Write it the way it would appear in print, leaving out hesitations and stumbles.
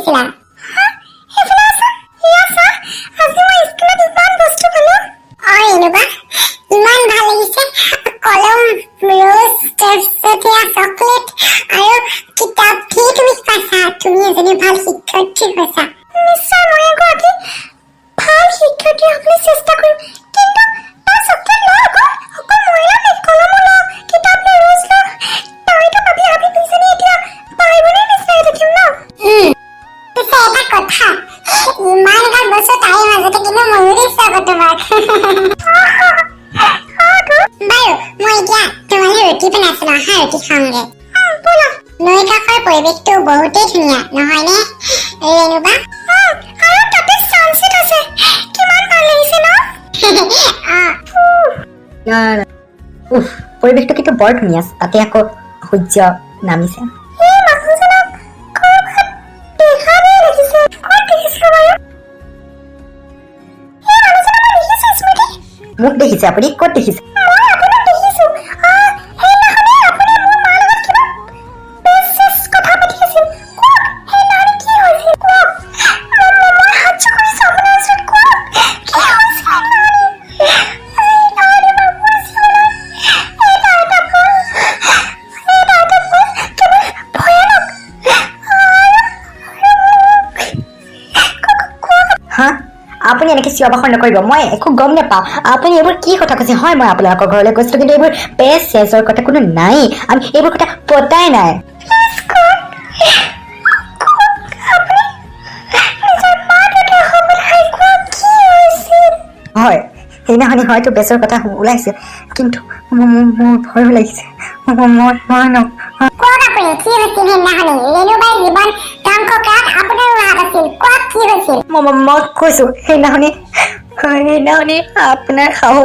দেখিছিলা। সেইফালে আছা, এয়া চা, আজি মই স্কুলত ইমান বস্তু পালো। অ ৰেণুবা, ইমান ভাল লাগিছে। কলম, ৰোজ, তাৰপিছত এয়া চকলেট আৰু কিতাপ ধেৰ তুমি পাইছা। তুমি এজনী ভাল শিক্ষয়িত্ৰী হৈছা। নিশ্চয়, মই এগৰাকী ভাল শিক্ষয়িত্ৰী হ'বলৈ চেষ্টা কৰিম। কিন্তু তই চকলেট ল আকৌ, অকল মই ল'ম নেকি? কলমো ল, কিতাপ ল, ৰোজ ল। তইতো পাবি, আমি দুইজনী এতিয়া বাই ভনীৰ নিচিনাই থাকিম ন? পিছে এটা কথা, ইমান গাল বস্তু তাইৰ মাজতে কিন্তু ময়ো দিছো আকৌ তোমাক। বাৰু, মই এতিয়া তোমালৈ ৰুটি বনাইছিলো, আহা ৰুটি খাওঁগে ব'লা। নৈ কাষৰ পৰিৱেশটো বহুতেই ধুনীয়া, নহয়নে ৰেণুবা? আৰু তাতে চানচেট আছে, কিমান ভাল লাগিছে ন? না, উফ, পৰিৱেশটো কিন্তু বৰ ধুনীয়া আছে। তাতে আকৌ সূৰ্য নামিছে। এই মানুহজনক ক'ৰবাত দেখা যেন লাগিছে। ক'ত দেখিছিলো বাৰু এই মানুহজনক? মই দেখিছো স্মৃতি। মোক দেখিছে? আপুনি ক'ত দেখিছে? মই আপোনাক দেখিছো। সেইদিনাখনে আপুনি মোৰ মাৰ লগত কিবা বেছ চেছ কথা পাতি আছিল। কওক, সেইদিনাখনে কি হৈছিল কওক। মই সাহায্য কৰিছো আপোনাৰ ওচৰত। কওক, কি হৈছিল সেইদিনাখনি? সেইদিনাখনি মই মোৰ জীৱনৰ এটা এটা ভুল, এটা এটা ভুল কেনে ভয়ানক আৰু কওক। হা, আপুনি এনেকৈ চিঞৰ বাখৰ নকৰিব, মই একো গম নাপাওঁ। আপুনি এইবোৰ কি কথা কৈছে? হয়, মই আপোনালোকৰ ঘৰলৈ গৈছিলোঁ, কিন্তু এইবোৰ পেজ চেজৰ কথা কোনো নাই। আমি এইবোৰ কথা পতাই নাই। প্লিজ কওক, কওক, আপুনি নিজৰ মা দেউতাৰ শপত খাই কোৱা, কি হৈছিল? হয়, সেইদিনাখনি হয়তো বেচৰ কথা ওলাইছে, কিন্তু মোৰ ভয়ো লাগিছে। মই ন কওক আপুনি, কি হৈছিল সেইদিনাখনি? ৰেণুবাইৰ জীৱন ধ্বংস কৰাত আপোনাৰো হাত আছিল। কওক, কি হৈছিল? মই কৈছো, সেইদিনাখনি আপোনাৰ শাহু